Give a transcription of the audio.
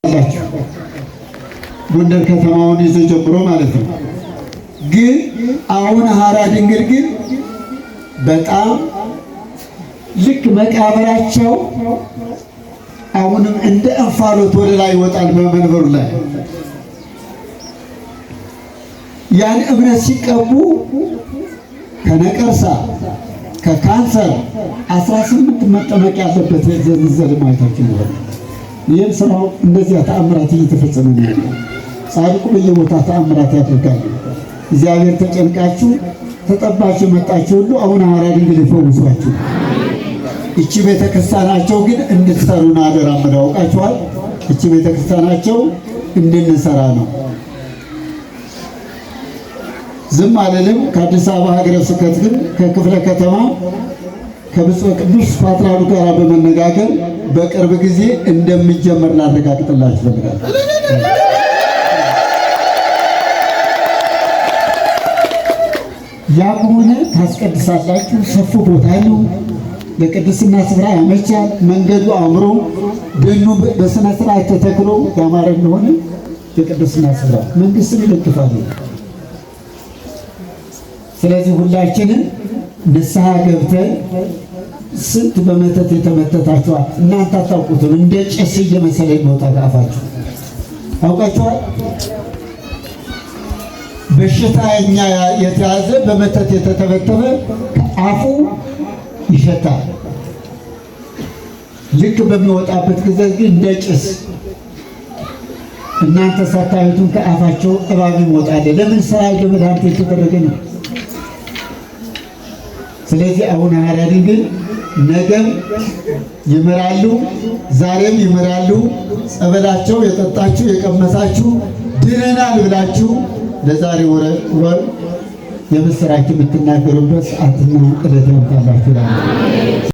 ታውቃላችሁ። ጎንደር ከተማውን ይዞ ጀምሮ ማለት ነው። ግን አሁን ሐራ ድንግል ግን በጣም ልክ መቃብራቸው አሁንም እንደ እንፋሎት ወደ ላይ ይወጣል። በመንበሩ ላይ ያን እምነት ሲቀቡ ከነቀርሳ ከካንሰር 18 መጠመቅ ያለበት ዘንዘል ማለታችን ነው። ይህም ስራው እንደዚያ ተአምራት እየተፈጸመ ነው ያለው። ጻድቁ በየቦታ ተአምራት ያደርጋሉ። እግዚአብሔር ተጨንቃችሁ ተጠባችሁ መጣችሁ ሁሉ አሁን ሐራ ድንግል ይፈውሷችሁ። እቺ ቤተክርስቲያናቸው ግን እንድትሰሩን አደራ አውቃችኋል። እቺ ቤተክርስቲያናቸው እንድንሰራ ነው። ዝም አልልም። ከአዲስ አበባ ሀገረ ስብከት ግን ከክፍለ ከተማ ከብፁዕ ቅዱስ ፓትርያርኩ ጋር በመነጋገር በቅርብ ጊዜ እንደሚጀመር ላረጋግጥላችሁ እፈልጋለሁ። ያ ከሆነ ታስቀድሳላችሁ። ሰፉ ቦታ ነው፣ ለቅድስና ስፍራ ያመቻል። መንገዱ አምሮ ደኑ በስነ ስርዓት ተተክሎ ያማረ እንደሆነ የቅድስና ስፍራ መንግስትም ይደግፋል። ስለዚህ ሁላችንም ንስሐ ገብተን ስንት በመተት የተመተታችኋል እናንተ አታውቁትም። እንደ ጭስ እየመሰለ የሚወጣ ከአፋችሁ ታውቃችኋል። በሽታኛ የተያዘ በመተት የተተበተበ አፉ ይሸታል። ልክ በሚወጣበት ጊዜ ግን እንደ ጭስ እናንተ ሳታዩቱን ከአፋቸው እባብ ይወጣል። ለምን ስራ ለመድኃኒት የተደረገ ነው። ስለዚህ አቡነ ሐራ ድንግል ነገም ይምራሉ፣ ዛሬም ይምራሉ። ጸበላቸው የጠጣችሁ የቀመሳችሁ ድነናል ብላችሁ ለዛሬ ወር የምስራች የምትናገሩበት ሰዓትና ዕለት ያምጣላችሁ።